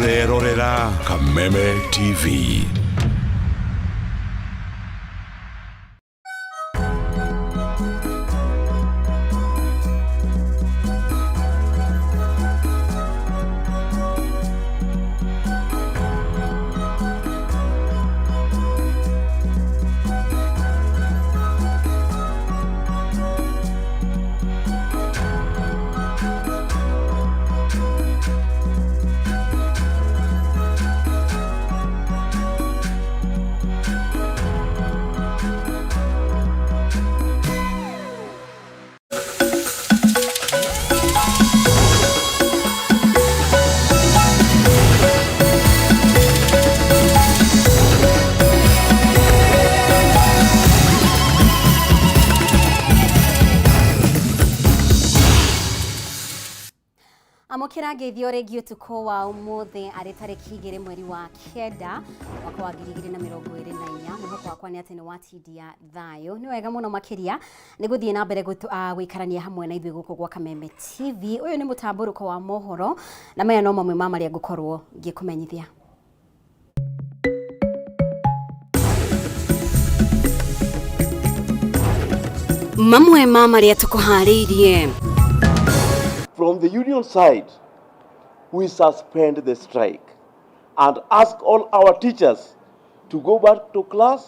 Ũrerorera Kameme TV. Amũkĩra ngeithio rĩngĩ ũtukũ wa ũmũthĩ arĩ tarĩki 2 mweri wa 9 mwaka wa 2024. Mwĩhoko wakwa nĩ atĩ nĩ watindia thayũ. Nĩ wega mũno makĩria nĩ gũthiĩ na mbere gũikarania hamwe na ithuĩ gũkũ gwa Kameme TV. Ũyũ nĩ mũtambũrũko wa mohoro na maya no mamwe ma marĩa ngũkorwo ngĩkũmenyithia. Mamwe ma marĩa tũkũharĩirie. From the union side, we suspend the strike and ask all our teachers to go back to class.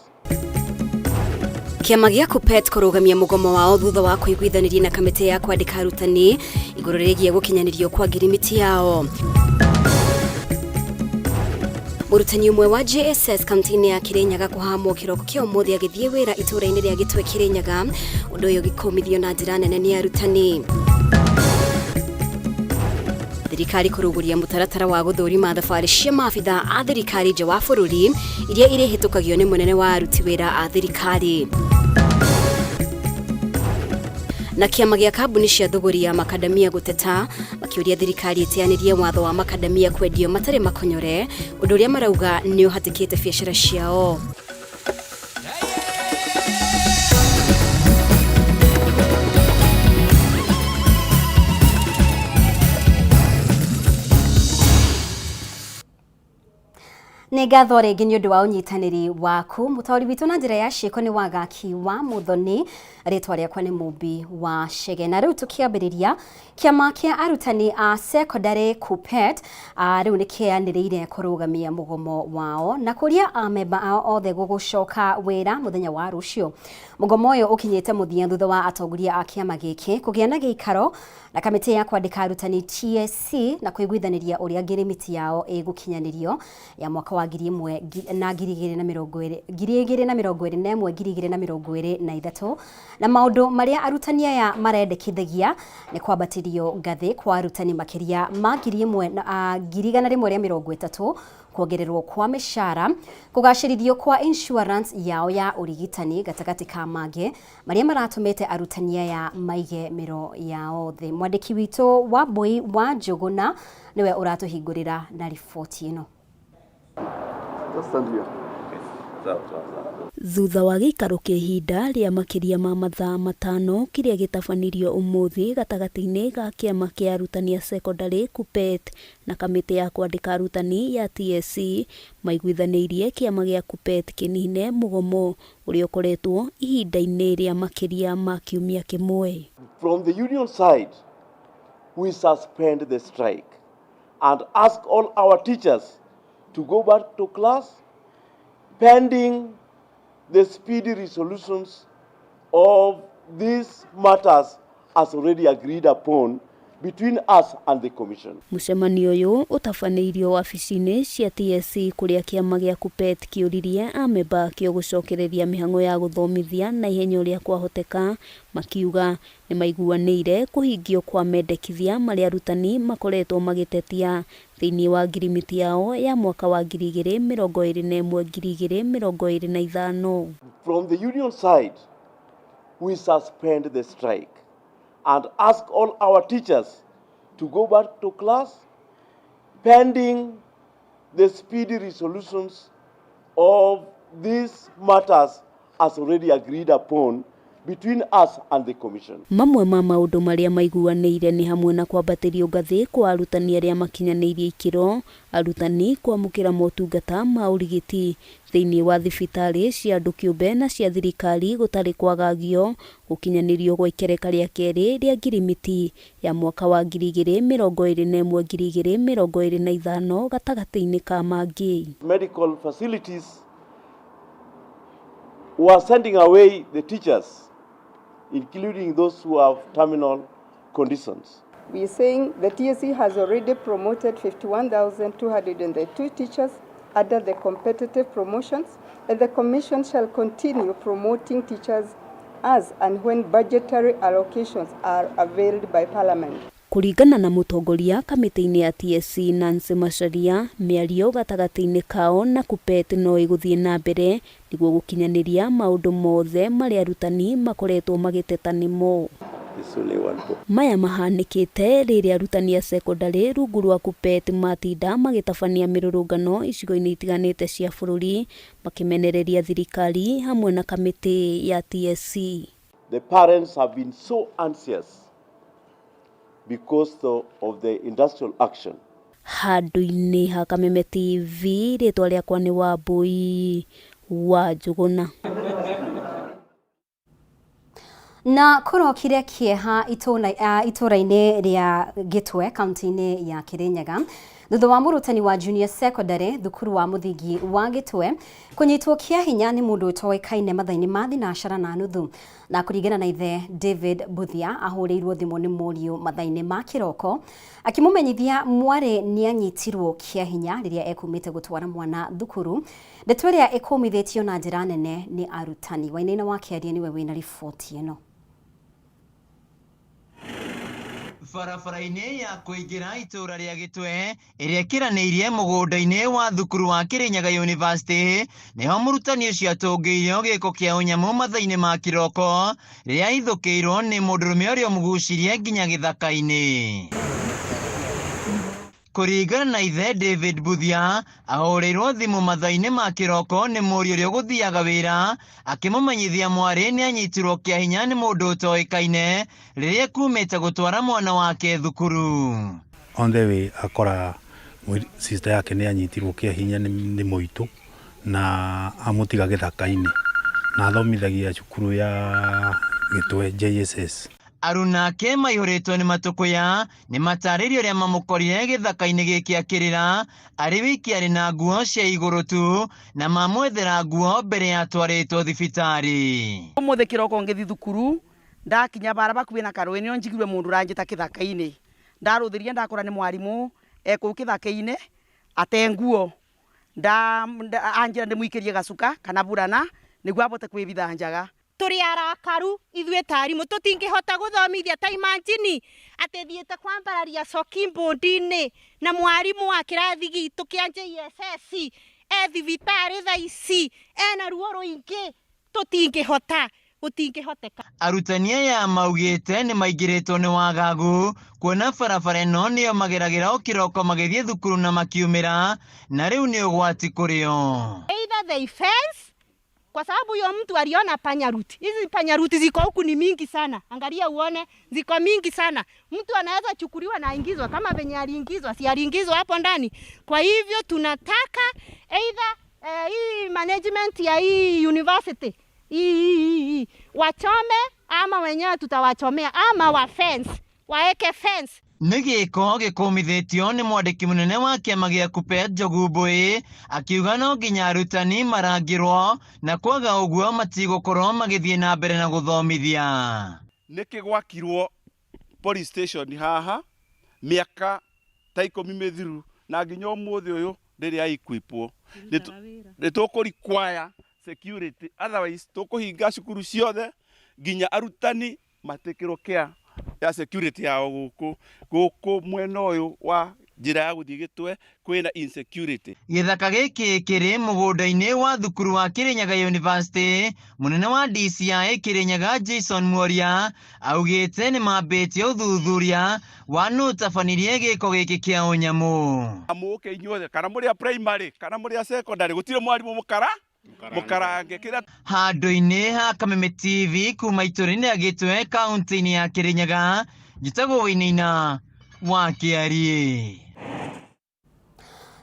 Kĩama gĩa KUPPET kũrũgamia mũgomo wao thutha wa kũiguithanĩria na kamĩtĩ ya kwandĩka arutani igũrũ rĩgiĩ gũkinyanĩrio kwa ngirimiti yao. Mũrutani ũmwe wa JSS kaunti-inĩ ya Kirinyaga kũhamwo kĩroko kĩa ũmũthĩ agĩthiĩ wĩra itũũra-inĩ rĩa Gĩtwe Kirinyaga, ũndũ ũyũ ũgĩkũmithio na njĩra nene nĩ arutani. Thirikari kũrũgũria mũtaratara wa gũthũrima thabarĩ cia maabitha a thirikari nja wa bũrũri iria irĩhĩtũkagio nĩ mũnene wa aruti wĩra a thirikari. Na kĩama gĩa kambuni cia thũgũri ya makadamia gũteta makĩũria thirikari ĩteanĩrie watho wa makadamia kwendio matarĩ makonyore, ũndũ ũrĩa marauga nĩ ũhatĩkĩte biacara ciao. Nĩ ngatho rĩngĩ nĩ ũndũ wa ũnyitanĩri waku. Mũtaũri witũ na njĩra ya ciĩko nĩ Wagaki wa Mũthoni, rĩtwa rĩakwa nĩ Mũmbi wa Chege. Na rĩu tũkĩambĩrĩria, kĩama kĩa arutani a secondary KUPPET rĩu nĩ kĩanĩrĩire kũrũgamia mũgomo wao na kũria amemba ao othe gũgũcoka wĩra mũthenya wa rũciũ. Mũgomo ũyũ ũkinyĩte mũthia thutha wa atongoria a kĩama gĩkĩ kũgĩa na gĩikaro na kamĩtĩ ya kwandĩka arutani TSC na kũiguithanĩria ũrĩa ngirimiti yao ĩgũkinyanĩrio ya mwaka wa 1000 na 2020, 2021, 2023, na maũndũ marĩa arutani aya marendekithagia nĩ kwambatĩrio ngathĩ kwa arutani makĩria ma 1000 na 130,000, kuongererwo kwa mĩcara, kũgacĩrithio kwa insurance yao ya ũrigitani gatagatĩ ka mangĩ marĩa maratũmĩte arutani aya maige mĩro yao thĩ. Mwandĩki witũ wa Mbui wa Njũgũna nĩwe ũratũhingũrĩra na riboti ĩno. Thutha wa gĩikaro kĩa ihinda rĩa makĩria ma mathaa 5 kĩrĩa gĩtabanirio ũmũthĩ gatagatĩ-inĩ ga kĩama kĩa arutani a secondary KUPPET na kamĩtĩ ya kwandĩka arutani ya TSC, maiguithanĩirie kĩama gĩa KUPPET kĩnine mũgomo ũrĩa ũkoretwo ihinda-inĩ rĩa makĩria ma kiumia kĩmwe. From the union side, we suspend the strike and ask all our teachers to go back to class pending the speedy resolutions of these matters as already agreed upon between us and the commission. Mũcemanio ũyũ ũtabanĩirio wabici-inĩ cia TSC kũrĩa kĩama gĩa KUPPET kĩũririe amemba akĩo gũcokereria mĩhang'o ya gũthomithia na ihenya ũrĩa kwahoteka, makiuga nĩ maiguanĩire kũhingio kwa mendekithia marĩa arutani makoretwo magĩtetia thĩinĩ wa ngirimiti yao ya mwaka wa 2021 2025. From the union side, we suspend the strike and ask all our teachers to go back to class pending the speedy resolutions of these matters as already agreed upon between us and the Commission. Mamwe ma maũndũ marĩa maiguanĩire nĩ hamwe na kwambatĩrio ngathĩ kwa arutani arĩa makinyanĩirie ikĩro, arutani kwamũkĩra motungata ma ũrigiti thĩinĩ wa thibitarĩ cia andũ kĩũmbe na cia thirikari gũtarĩ kwagagio, gũkinyanĩrio gwa ikereka rĩa kerĩ rĩa ngirimiti ya mwaka wa 2021 2025 gatagatĩ-inĩ ka mangĩ. Medical facilities were sending away the teachers, including those who have terminal conditions. We are saying the TSC has already promoted 51,202 teachers under the competitive promotions, and the Commission shall continue promoting teachers as and when budgetary allocations are availed by Parliament. Kũringana na mũtongoria kamĩtĩ-inĩ ya TSC Nancy Macharia, mĩario gatagatĩ-inĩ kao na KUPPET no ĩgũthiĩ na mbere nĩguo gũkinyanĩria maũndũ mothe marĩa arutani makoretwo magĩteta nĩmo. It's only one book. Maya mahanĩkĩte rĩrĩa arutani a cekondarĩ rungu rwa KUPPET matinda magĩtabania mĩrũrũngano icigo-inĩ itiganĩte cia bũrũri makĩmenereria thirikari hamwe na kamĩtĩ ya TSC. The parents have been so anxious because of the industrial action. Handũ-inĩ ha Kameme TV, rĩtwa rĩakwa nĩ Wambui wa Njũgũna. Na kũrokire kĩeha itũra-inĩ rĩa Gĩtwe kaunti-inĩ ya Kirinyaga thutha wa mũrutani wa junior secondary thukuru wa mũthingi wa Gĩtwe kũnyitwo kĩa hinya nĩ mũndũ ũtoĩkaine mathaa-inĩ ma 4:30 na kũringana na ithe David Buthia ahũrĩirwo thimũ nĩ mũriũ mathaa-inĩ ma kĩroko akĩmũmenyithia mwarĩ nĩanyitirwo kĩa hinya rĩrĩa ekumĩte gũtwara mwana thukuru, ndeto ĩrĩa ĩkũmithĩtio na njĩra nene nĩ arutani. Wainaina wa Kĩaria nĩwe wĩna riboti ĩno. Barabara-inĩ ya kũingĩra itũra rĩa Gĩtwe ĩrĩa ĩkĩranĩirie mũgũnda-inĩ wa thukuru wa Kirinyaga University nĩho mũrutani ũcio atũngĩirio gĩko kĩa ũnyamũ mathaa-inĩ ma kĩroko rĩrĩa ahithũkĩirwo nĩ mũndũrũme ũrĩa ũmũgucirie nginya gĩthaka-inĩ. Kũringana na ithe David Buthia, ahũrĩirwo thimũ mathaa-inĩ ma kĩroko nĩ mũriũ ũrĩa ũgũthiaga wĩra akĩmũmenyithia mwarĩ nĩanyitirwo kĩa hinya nĩ mũndũ ũtoĩkaine rĩrĩa ekumĩte gũtwara mwana wake thukuru. On the way akora sister yake nĩ anyitirwo kĩa hinya nĩ mũitũ na amũtiga gĩthaka-inĩ na athomithagia cukuru ya Gĩtwe JSS. Arunake maihũrĩtwo nĩ matũkũya nĩ matarĩrio ũrĩa mamũkorire gĩthaka-inĩ gĩkĩ akĩrĩra arĩ wiki arĩ na nguo cia igũrũ tu na mamwethera nguo mbere ya atwarĩtwo thibitarĩ. Ũmũthĩ kĩroko ngĩthiĩ thukuru ndakinya bara bakuĩ na karũĩ nĩo njiguire mũndũ ũranjĩta kĩthaka-inĩ, ndarũthĩria ndakora nĩ mwarimũ ekũu kĩthaka-inĩ ate nguo, anjĩra ndĩmũikĩrie gacuka kana burana nĩguo abote kwĩbitha njaga. Tũrĩ arakaru ithuĩ ta arimũ tũtingĩhota gũthomithia ta imagine atĩ thiĩte kwambararia coki mbũndi-inĩ na mwarimũ wa kĩrathi gitũ kĩa JSS e thibitarĩ thaa ici ena ruo rũingĩ, tũtingĩhota, gũtingĩhoteka. Arutani aya maugĩte nĩ maingĩrĩtwo nĩ wagagu kuona barabara ĩno nĩyo mageragĩra o kĩroko magĩthiĩ thukuru na makiumĩra na rĩu nĩ ũgwati kũrĩ o. Either they fence kwa sababu huyo mtu aliona panya route. Hizi panya route ziko huku ni mingi sana. Angalia uone ziko mingi sana. Mtu anaweza chukuliwa na aingizwa kama venye aliingizwa, si aliingizwa hapo ndani. Kwa hivyo tunataka either hii management ya hii university hii wachome ama wenyewe tutawachomea ama wa fence, waeke fence. Nĩ gĩko gĩkũmithĩtio nĩ mwandĩki mũnene wa kĩama gĩa KUPPET Njogu Mbui akiuga no nginya arutani marangĩrwo na kwaga ũguo matigũkorwo magĩthiĩ na mbere na gũthomithia. Nĩkĩ gwakirwo police station haha mĩaka ta 10 mĩthiru na nginya ũmũthĩ ũyũ rĩrĩa equipwo nĩ tũkũ require security, otherwise tũkũhinga cukuru ciothe nginya arutani matikĩrwo care ya security yao gũkũ gũkũ mwena ũyũ wa njĩra ya gũthiĩ Gĩtwe kwĩna insecurity. Gĩthaka gĩkĩ kĩrĩ mũgũnda-inĩ wa thukuru wa Kirinyaga University. Mũnene wa DCI Kirinyaga Jason Mworia augĩte nĩ mambĩtie ũthuthuria wa nũ ũtabanirie gĩko gĩkĩ kĩa ũnyamũ. Mũke inyuothe kana mũrĩ a primary kana mũrĩ a secondary gũtirĩ mwarimũ mũkara Mukarange kira Handũ-inĩ ha Kameme TV kuma itũra-inĩ rĩa Gĩtwe kaunti-inĩ ya Kirinyaga, njĩtagwo Wainaina wa Kĩariĩ.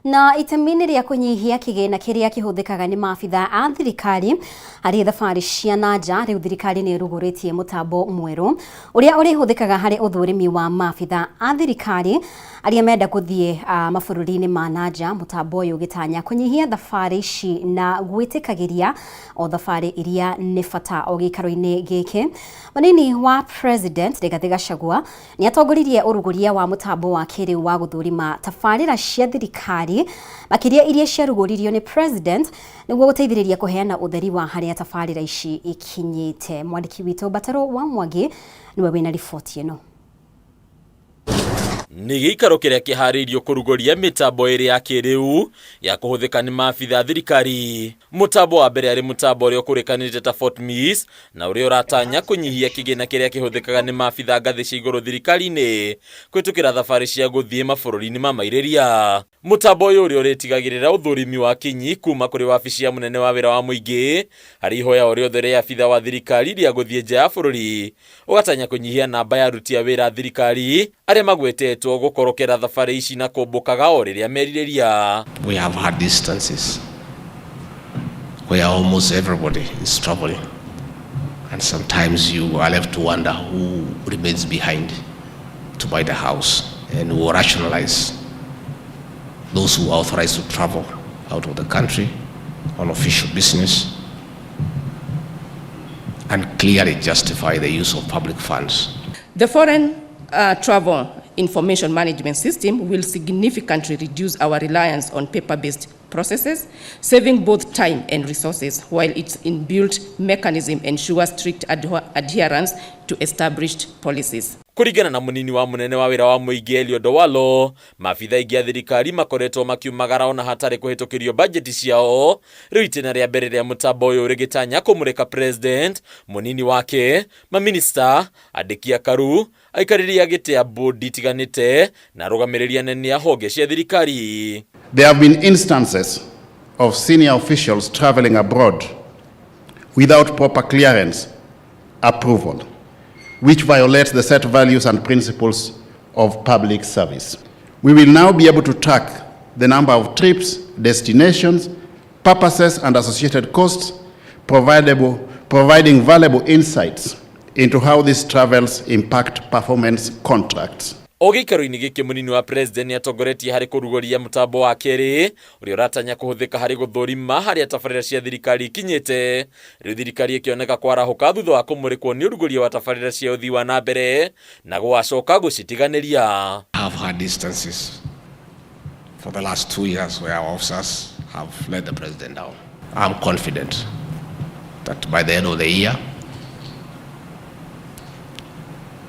Na itemi-inĩ rĩa kũnyihia kĩgĩna kĩrĩa kĩhũthĩkaga nĩ maabitha a thirikari harĩ thabarĩ cia na nja, rĩu thirikari nĩ ĩrugũrĩtie mũtambo mwerũ ũrĩa ũrĩhũthĩkaga harĩ ũthũrimi wa maabitha a thirikari arĩa menda gũthiĩ mabũrũri-inĩ ma na nja. Mũtambo ũyũ ũgĩtanya kũnyihia thabarĩ ici na gwĩtĩkagĩria o thabarĩ iria nĩ bata o gĩikaro-inĩ gĩkĩ. Mũnini wa President Rigathĩ Gachagua nĩ atongoririe ũrugũria wa mũtambo wa kĩrĩu wa gũthũrima tabarĩra cia thirikari makĩria iria ciarugũririo nĩ President nĩguo gũteithĩrĩria kũheana ũtheri wa harĩa tabarĩra ici ikinyĩte. Mwandĩki witũ Bataro wa Mwangi nĩwe wĩna riboti ĩno. Nĩ gĩikaro kĩrĩa kĩharĩirio kũrugũria mĩtambo ĩrĩ ya kĩrĩu ya kũhũthĩka nĩ maabitha a thirikari. Mũtambo wa mbere arĩ mũtambo ũrĩa ũkũrĩkanĩte ta Fort Miss na ũrĩa ũratanya kũnyihia kĩgĩna kĩrĩa kĩhũthĩkaga nĩ maabitha ngathĩ cia igũrũ thirikari-inĩ kũhĩtũkĩra thabarĩ cia gũthiĩ mabũrũri-inĩ ma mairĩria. Mũtambo ũyũ ũrĩa ũrĩtigagĩrĩra ũthũrimi wa kinyi kuma kũrĩ wabici ya mũnene wa wĩra wa mũingĩ harĩ ihoya o rĩothe rĩa abitha wa thirikari rĩa gũthiĩ nja ya bũrũri, ũgatanya kũnyihia namba ya aruti a wĩra a thirikari arĩa magwetetwo gũkorokera thabarĩ ici na kũmbũkaga o rĩrĩa merirĩria. We have had instances where almost everybody is traveling, and sometimes you are left to wonder who remains behind to buy the house, and we will rationalize those who are authorized to travel out of the country on official business and clearly justify the use of public funds. The foreign travel information management system will significantly reduce our reliance on paper-based processes, saving both time and resources, while its inbuilt mechanism ensures strict adherence to established policies. Kũringana na mũnini wa mũnene wa wĩra wa mũingĩ Eliud Owalo, maabitha aingĩ a thirikari makoretwo makiumagara ona hatarĩ kũhĩtũkĩrio bajeti ciao. Rĩu itĩna rĩa mbere rĩa mũtambo ũyũ rĩgĩtanya kũmũrĩka president, mũnini wake, maminista, andĩki a karu, aikarĩri a gĩtĩ a bodi itiganĩte na arũgamĩrĩri anene a honge cia thirikari. There have been instances of senior officials traveling abroad without proper clearance approval, which violates the set values and principles of public service. We will now be able to track the number of trips, destinations, purposes, and associated costs, providing valuable insights into how these travels impact performance contracts. O gĩikaro-inĩ gĩkĩ mũnini wa president nĩatongoretie harĩ kũrugũria mũtambo wa kerĩ ũrĩa ũratanya kũhũthĩka harĩ gũthũrima harĩa tabarĩra cia thirikari ikinyĩte. Rĩu thirikari ĩkĩoneka kwarahũka thutha wa kũmũrĩkwo nĩ ũrugũria wa tabarĩra cia ũthii wa na mbere na gũgacoka gũcitiganĩria. I've had instances for the last 2 years where our officers have let the president down. I'm confident that by the end of the year,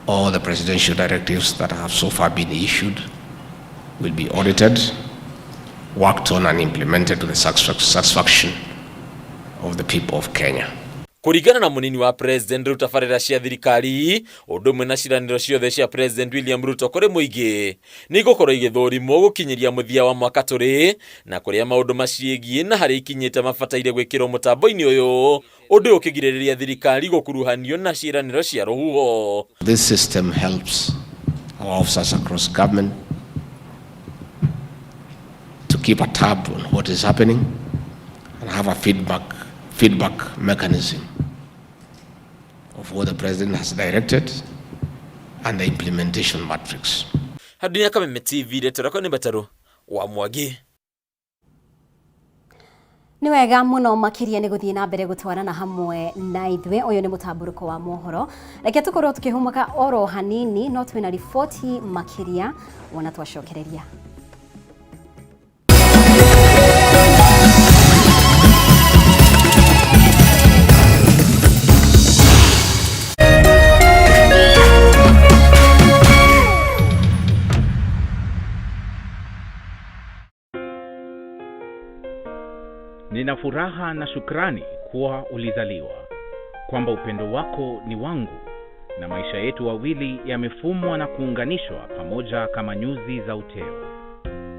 all the presidential directives that have so far been issued will be audited, worked on and implemented to the satisfaction of the people of Kenya. Kũringana na mũnini wa president, rĩu tabarĩra cia thirikari ũndũ ũmwe na ciĩranĩro ciothe cia President William Ruto kũrĩ mũingĩ nĩ igũkorwo igĩthũrimwo gũkinyĩria mũthia wa mwaka tũrĩ na kũrĩa maũndũ maciĩgiĩ na harĩa ikinyĩte mabataire gwĩkĩrwo mũtambo-inĩ ũyũ, ũndũ ũyũ ũkĩgirĩrĩria thirikari gũkuruhanio na ciĩranĩro cia rũhuho. This system helps our officers across government to keep a tab on what is happening and have a feedback mechanism of what the president has directed and the implementation matrix. Hadinya Kameme TV, rĩtwa rĩakwa nĩ Mbataru wa Mwangi. Nĩ wega mũno makĩria nĩ gũthiĩ na mbere gũtwarana hamwe na ithuĩ. Ũyũ nĩ mũtambũrũko wa mohoro. Reke tũkorwo tũkĩhũmũka oro hanini, no twĩna riboti makĩria wona twacokereria. Nina furaha na shukrani kuwa ulizaliwa, kwamba upendo wako ni wangu na maisha yetu wawili yamefumwa na kuunganishwa pamoja kama nyuzi za uteo.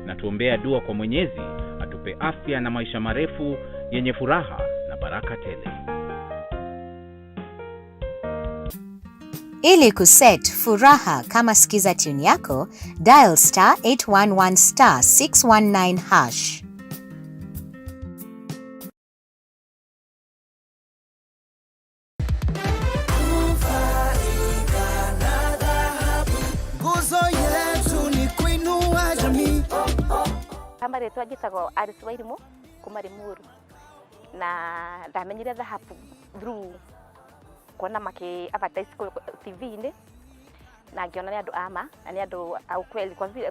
Na tuombea dua kwa Mwenyezi atupe afya na maisha marefu yenye furaha baraka tele. Ili kuset Furaha kama skiza tune yako, dial *811 *619#. Nguzo yetu ni kuinua jamii. Kama rĩtwa njĩtagwo Alice Wairimu kuma Limuru, na ndamenyire Dhahabu through kuona maki advertise TV-inĩ, na ngĩona nĩ andũ a ma na nĩ andũ a ukweli kwa vile.